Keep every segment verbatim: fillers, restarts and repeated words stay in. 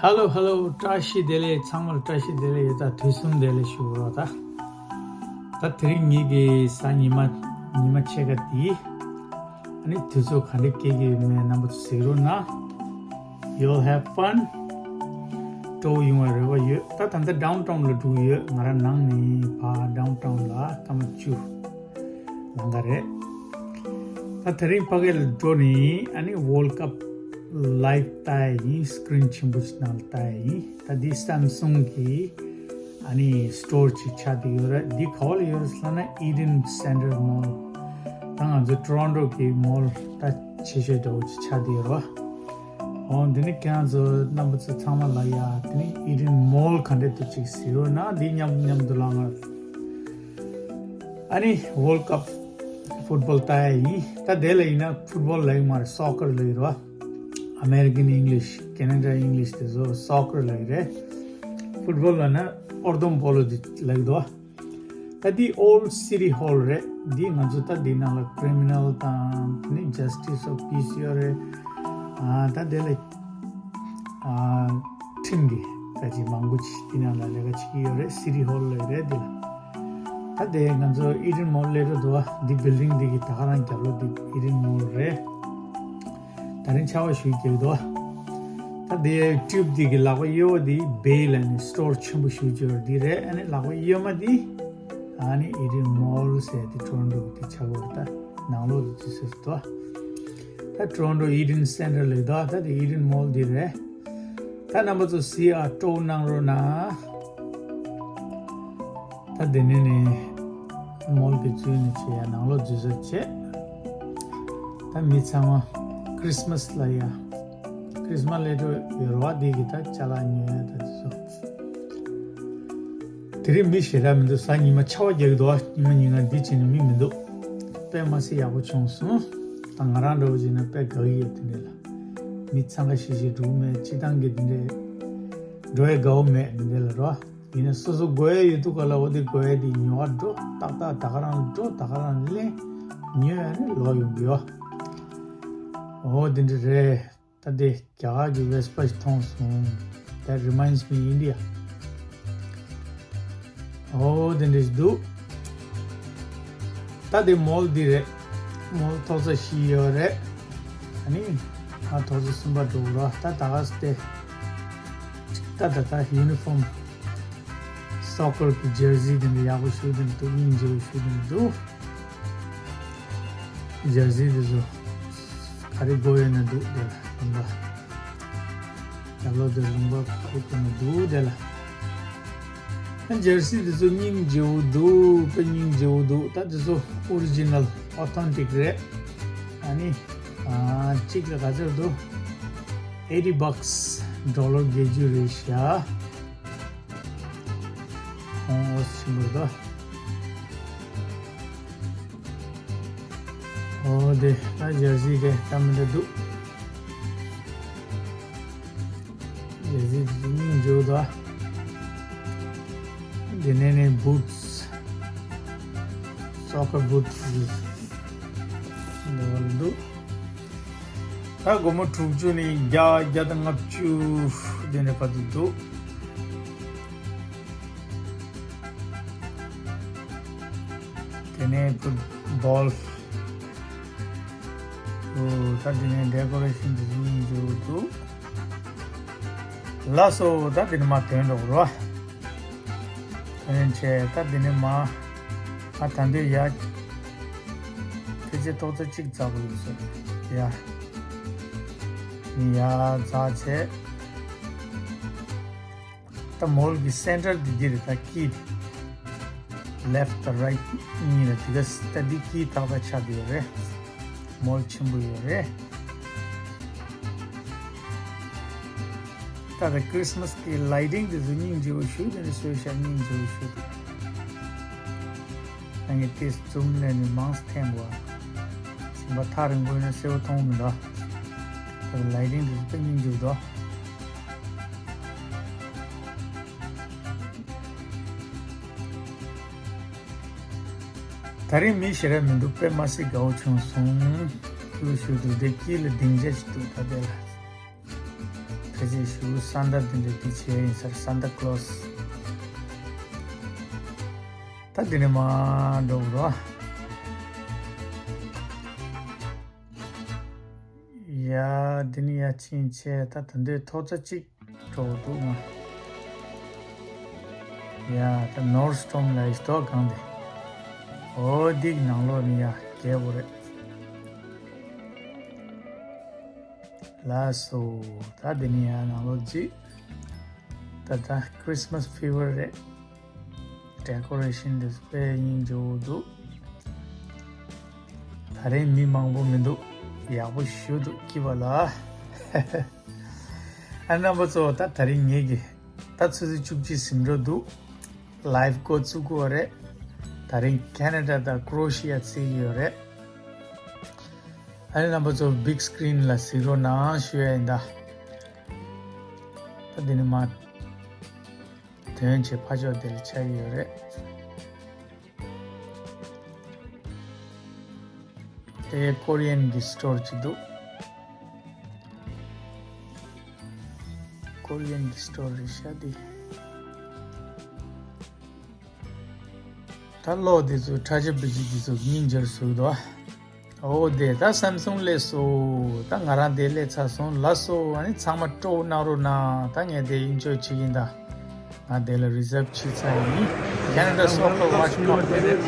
Hello hello, བཀྲ་ཤིས་བདེ་ལེགས། ཚང་མར་བཀྲ་ཤིས་བདེ་ལེགས་ཡོད། ད་དུས་གསུམ་བདེ་ལེགས་ཞུ་རོགས། ད་ད་དེ་རིང་ངེད་ཀྱི་གཟའ་ཉི་མ་ཉི་མ་ཕྱེད་ཀ་དེ། ཨ་ནི་དུས་ཚོད་ག་འདྲ་སྐྱེལ་གྱི་ཡོད་མེད་རྣམ་པ་ཚོ་གཟིགས་རོགས་གནང་། You'll have fun. སྤྲོ་བོ་ཡོང་བའི་རེ་བ་ཡོད། ད་ད་ལྟ་downtown ལ་འགྲོ་གི་ཡོད། ང་རང་ནང་ནས་ཕར་downtown ལ་སྐར་མ་བཅུ་ལམ་ཁ་རེད། ད་དེ་རིང་ཕ་གི་ལ་འགྲོ་ནས་ཨ་ནི་World Cup live ལྟ་ཡ་ཡིན། screen ཆེན་པོ་ཞིག་ནང་ལ་ལྟ་ཡ་ཡིན། ད་འདི་Samsung གི་ཨ་ནི་store ཅིག་ཆགས་བསྡད་ཡོད་རེད། འདི་ག་པར་ལ་ཡོད་རེད་ཟེར་ན་Eden Centre Mall། ད་ང་ཚོ་Toronto གི་mall ད་ཆེ་ཤོས་འདྲ་བོ་ཅིག་ཆགས་བསྡད་ཡོད་རེད། འོ་འདི་ནི་ཁྱེད་རང་ཚོ་རྣམ་པ་ཚོ་ཚང་མ་ལ་ཡ་དེ་ནི་Eden Mall ག་འདྲ་འདུག་ཅིག་གཟིགས་རོགས་གནང་། འདི་མཉམ་མཉམ་དུ་ལ་ང་ཨ་ནི་World Cup football ལྟ་ཡ་ཡིན། ད་དེ་ལ་ཡིན་ན་football ལབ་ཀྱི་མ་རེད། soccer ལབ་ཀྱི་རེད་བ། American English, Canada English དེ་ཚོ་soccer ལབ་ཀྱི་རེད། football ལབ་ན་ཨོར་དོམ་པོ་ལོ་དེ་ལབ་ཀྱི་འདུག་ད་འདི་Old City Hall རེད། འདི་ང་ཚོ་ད་འདི་ནང་ལ་criminal དང་དེ་ནི་Justice of Peace ཡོད་རེད། ཨ་ད་དེ་ལ་ཨ་ཁྲིམས་ཀྱི་ད་ཅིག་མང་པོ་ཅིག་འདི་ནང་ལ་ལས་ཀ་བྱེད་ཀྱི་ཡོད་རེད། City Hall ལབ་རེད་འདི་ལ། ད་དེ་ང་ཚོ་Eden Mall སླེབས་འགྲོ་འདུག་འདི་building འདི་གི་ད་ག་རང་རྒྱབ་ལོགས་འདི་Eden Mall རེད། ད་རིང་ཆར་པ་ཞེ་པོ་རྒྱག་འདུག་ད་དེ་tube འདི་གི་ལག་པ་གཡས་པ་འདི་Bay ལབ་ནས་store ཆེན་པོ་ཞེ་པོ་ཅིག་ཡོད་རེད། འདི་རེད། ཨ་ནི་ལག་པ་གཡོན་མ་འདི་ཨ་ནི་Eden Mall ཟེར་དེ་Toronto གི་དེ་ཆགས་ཡོད་རེད། ད་ནང་ལོགས་འདི་ཅི་ཟེར་འདུག་ད་Toronto Eden Centre ལབ་འདུག་ད་དེ་Eden Mall འདི་རེད། ད་རྣམ་པ་ཚོ་གཟིགས་ཨ། སྤྲོ་པོ་གནང་རོགས་གནང་། ད་དེ་ནས་ནས་mall གི་འཛུལ་ནས་བྱས་ཡ་ནང་ལོགས་འཛུལ་ས་བྱས། ད་མི་ཚང་མ་Christmas ལ་ཡ་Christmas སླེབས་འགྲོ་ཡོད་རེད་བ། འདི་གི་ད་ཅ་ལག་ཉོ་ཡ་ད་དེ་ཚོ། དེ་རིང་མི་ཞེ་དྲག་མི་འདུག་གཟའ་ཉི་མ་ཆར་པ་རྒྱག་གི་འདུག་ཉི་མ་ཉིན་གང་འདི་བྱས་ནས་མི་མི་འདུག་དཔེ་མ་སྲིད་ཡག་པོ་བྱུང་སོང་། ད་ང་རང་འདྲ་བོ་བྱས་ན་དཔེ་དགའ་གི་ཡོད། དེ་འདྲ་ལ་མི་འཚང་ཁ་ཤིག་ཤིག་འགྲོ་གི་མེད། སྤྱིར་བཏང་གི་དེ་འདྲ་འགྲོ་ཡ་དགའ་བོ་མེད། དེ་འདྲ་ལ་རོ། ཡིན་ན་སོ་སོ་དགོས་ཡ་ཡོད་དུས་ག་ལ་འོ་དེ་དགོས་ཡ་དེ་ཉོ་བར་འགྲོ། ཏག་ཏག་ད་ག་རང་འགྲོ། ད་ག་རང་ལེན། ཉོས་ཡ་ནི་ལོག་ཡོང་གི་ཡོད། འོ་དེ་འདྲ་རེད། ད་དེ་རྒྱ་གར་གྱི་Vespa ཞིག་མཐོང་སོང་། That reminds me India. འོ་དེ་འདྲ་ཞིག་འདུག་ད་དེ་mall འདི་རེད། mall ཐོག་ས་བཞི་ཡོད་རེད། ཨ་ནི་ང་ཐོག་ས་གསུམ་པ་འགྲོ་གི་རེད། ད་ད་ག་སྟེ་ད་ད་ད་uniform soccer གི་jersey དེ་འདྲ་ཡག་པོ་ཞེ་པོ་དེ་འདུག་སྙིང་རྗེ་པོ་ཞེ་པོ་དེ་འདུག jersey དེ་ཚོ་ག་རེ་དགོས་ཡོད་ན་འདུག་དེ་ལ་ལུང་པ། རྒྱབ་ལོགས་དེ་ལུང་པ་ག་རེ་དགོས་ན་འདུག་དེ་ལ། ཨ་jersey དེ་ཚོ་སྙིང་རྗེ་པོ་འདུག་དཔེ་སྙིང་རྗེ་པོ་འདུག་ད་དེ་ཚོ་original authentic རེད། ཨ་ནི་ཨ་གཅིག་ལ་ག་ཚོད་འདུག eighty bucks, ཌོ་ལར་བརྒྱད་ཅུ་རེད་ཤག་ཁོང་ཨོ་སི་ཆེན་པོ་རེད་དོ། ཨོ་དེ་ད་jersey དེ་ད་མི་འདྲ་འདུག jersey དེ་སྙིང་རྗེ་པོ་འདུག་དེ་ནས་ནས་boots, soccer boots འདི་བ་འདུག་ད་སྒོར་མོ་དྲུག་ཅུ་ནས་བརྒྱ། བརྒྱ་དང་ལྔ་བཅུ་དེ་འདྲ་བར་དུ་འདུག་དེ་ནས་football འོ་ད་དེ་ནས་decoration དེ་ཚོ་སྙིང་རྗེ་པོ་འདུག་ལགས་སོ། ད་དེ་ནས་མར་ཐོན་འགྲོ་གི་རེད། ཐོན་བྱས་ད་དེ་ནས་མར་ང་ད་འདོད་ཡ་ཕལ་ཆེར་ཐོག་ཚད་གཅིག་འཛེག་གི་ཡོད་ས་རེད་ཡ། ཡ་འཛེག་བྱས། ད་mall གི་center འདི་འདི་རེད། ད་དཀྱིལ་འདི་left དང་right གཉིས་ལ་འདི་ག་ད་འདི་དཀྱིལ་ཏག་ཏག་ཆགས་བསྡད་ཡོད་རེད། mall ཆེན་པོ་ཡོད་རེད། ད་ད་Christmas གི་lighting འདི་ཚོ་སྙིང་རྗེ་པོ་ཞེ་པོ་དེ་འདྲ་བཟོས་ཤག་སྙིང་རྗེ་པོ་ཞེ་པོ་དེ། ད་ངས་དེ་zoom ལས་ནས་མང་ཙམ་འཐེན་དགོས། ཞིང་པ་ཐག་རིང་པོ་ཡིན་ན་གསལ་པོ་མཐོང་གི་མི་འདུག་ད་lighting འདི་ཚོ་དཔེ་སྙིང་རྗེ་པོ་འདུག་ད་རིང་མི་ཞེ་དྲག་མི་འདུག་དཔེ་མ་སྲིད་དགའ་བོ་བྱུང་སོང་། ཐུགས་ཞུ་འདུག་དེ་དཀྱིལ་ལ་སྡིངས་ཆ་ཞིག་འདུག་ད་དེ་ལ། ཁྱེད་ཚོས་ཞུ་སན་ཏ་འདི་འདྲ་འདི་བྱས་ཡིན་ཟེར། སན་ཏ་ཀློ་སི། ད་འདི་ནས་མར་འགྲོ་དགོས་རེད། ཡ། འདི་ནས་ཡར་ཕྱིན་བྱས་ད་ད་འདོད་ཐོག་ཚ་གཅིག་འགྲོ་འདུག་ང་། ཡ། ད་ནོར་སི་ཊོརམ་ལ་ཡིས་ཏོག་གང་དེ། འོ་འདི་གི་ནང་ལོགས་ནས་ཡར་རྒྱལ་བོ་རེད། ལགས་སོ། ད་འདི་ནས་ཡར་ནང་ལོགས་འཛུལ། ད་ད་Christmas fever རེད། ཌེ་ཀོ་རེ་ཤན་འདི་ཚོ་དཔེ་སྙིང་རྗེ་པོ་འདུག་ད་རེས་མི་མང་པོ་མི་འདུག་ཡག་པོ་ཞེ་པོ་འདུག་སྐྱིད་པ་ལ། ཨ་རྣམ་པ་ཚོ། ད་ད་རེས་ངེད་ཀྱི་ད་ཆུ་ཚོད་བཅུ་གཅིག་ཟིན་འགྲོ་འདུག་ལའེབ་འགོ་བཙུགས་དགོས་པ་རེད། ད་རིང་ཁེ་ན་ཌ་དང་ཀྲོ་ཤི་ཡ་རྩེད་ཀྱི་ཡོད་རེད། ཨ་ནི་རྣམ་པ་ཚོ་བིག་སི་ཀི་རིན་ལ་གཟིགས་རོགས་གནང་ཞུ་ཡ་ཡིན་ད། ད་འདི་ནས་མར་ཐོན་བྱས་ཕར་ཕྱོགས་དེ་ལ་ཆགས་ཀྱི་ཡོད་རེད། དེ་ཀོ་རི་ཡན་གྱི་སི་ཊོར་ཅིག་འདུག་ཀོ་རི་ཡན་གྱི་སི་ཊོར་རེད་ཤག་འདི། ད་གློག་འདི་ཚོ་ཁྲ་ཆ་བི་ཆ་འདི་ཚོ་སྙིང་རྗེ་བཟོས་འདུག་ཨ། འོ་དེ་ད་སེམ་སུང་སླེབས་སོང་། ད་ང་རང་དེ་སླེབས་ཚར་སོང་། ལགས་སོ། ཨ་ནི་ཚང་མ་སྤྲོ་པོ་གནང་རོགས་གནང་། ད་ངས་དེ་ཨེན་ཇོའི་བྱེད་ཀྱི་ཡིན་ད། ང་དེ་ལ་རི་ཛརབ་བྱས་ཚར་ཡིན། Canada Soccer Watch Club རེད།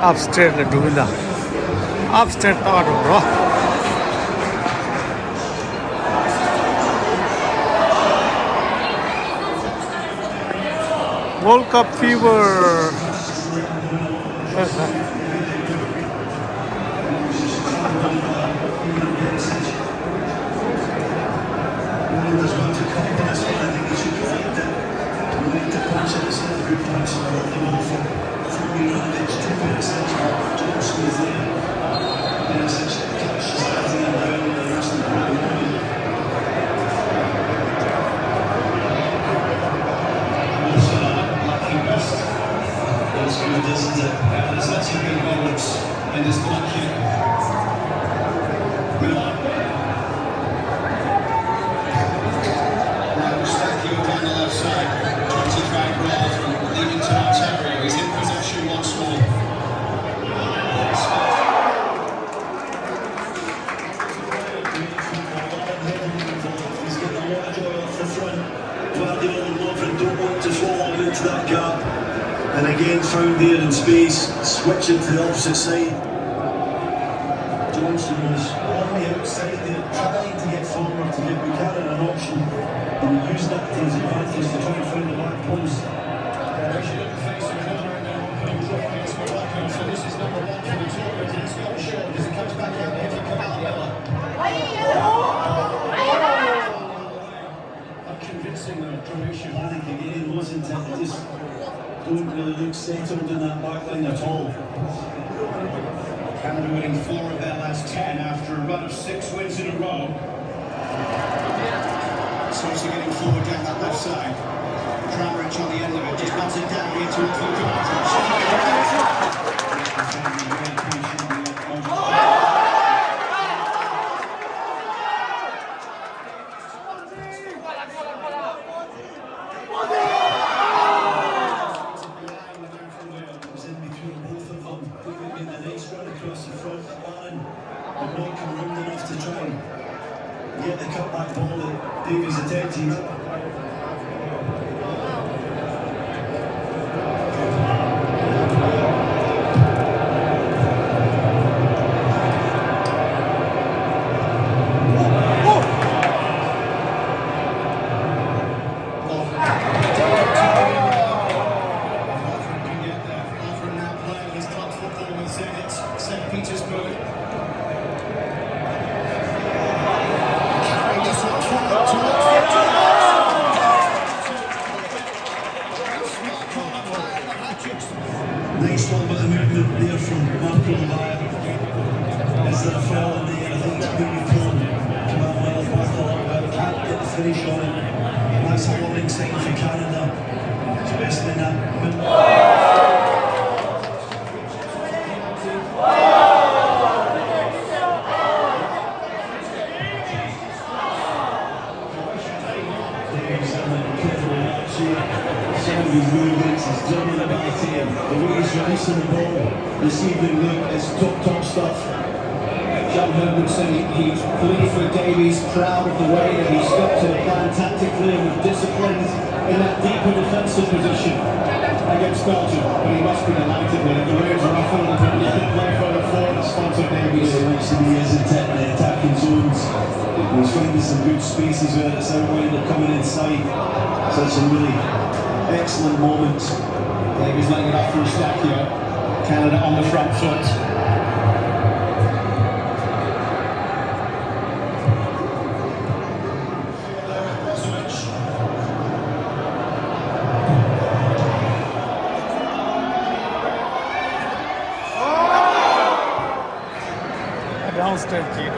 ཨབ་སི་ཊེར་ལ་འགྲོ་གི་ཡིན་ད། ཨབ་སི་ཊེར་ལྟ་བ་འགྲོ་རོགས། World Cup fever. And it's not yet. Miller. Now Eustáquio down the left side. Twenty-five goals from Leamington, Ontario. He's in possession once more. He's getting a lot of joy off the front. Guardiola and Lovren don't want to fall into that gap. And again, found there in space. Switch it to the opposite side. Johnson was on the outside there, trying to get forward to give Buchanan an option. And he used that to his advantage to try and find the back post. So this is number one for the Tories. It's not sure because it comes back out here for Kamala Miller. A convincing Croatian panic again, wasn't it? They just don't really look settled in that back line at all. Canada winning four of their last ten after a run of six wins in a row. Sosa getting forward down that left side. Kramaric on the end of it, just bumps it down here towards the goal. It was in between both of them. They would make the next run across the front. Allen would not come round enough to try and get the cutback ball that Davies attempted. Lovren now playing his club football with Zenit Saint Petersburg. Carrying this one forward towards the Nice little bit of movement there from Marco Maguire. Is there a foul in there? I think it's been recalled. Manuel Barca can't get the finish on it. That's a warning sign for Canada, especially in that mid. Some of his movements, he's dribbling the ball here. The way he's releasing the ball this evening, look, it's top, top stuff. John Hogan said he, he's pleased with Davies, proud of the way that he stuck to the plan tactically and was disciplined in that deeper defensive position against Belgium. But he must be delighted with it. The Wales are off on the play further forward, Alphonso Davies. Yeah, he wants to be hesitant in the attacking zones. He's finding some good spaces where it's out wide, they're coming inside. So it's a really excellent moment. Davies letting it off for Eustáquio. Canada on the front foot. Downstairs kid.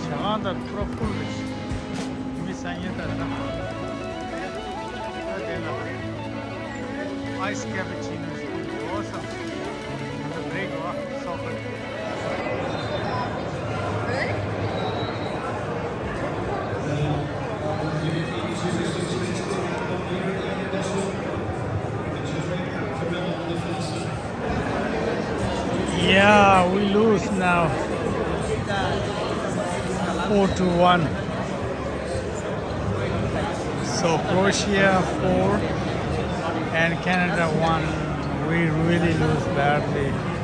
ཞལ་ཁང་དང་ཕུ་ར་ཕུལ་རེད། མི་ས་ཉེ་ལྟར་ན། ཨ་དེ་ན། ཨའི་སི་ཀེ་པུ་ཅི་ནོ་ཞིག་འོ་སམ། ང་ཚོ་བྷི་རེག་འོ་སོགས་པ། Yeah, we lose now. Four to one. So Croatia four and Canada one. We really lose badly.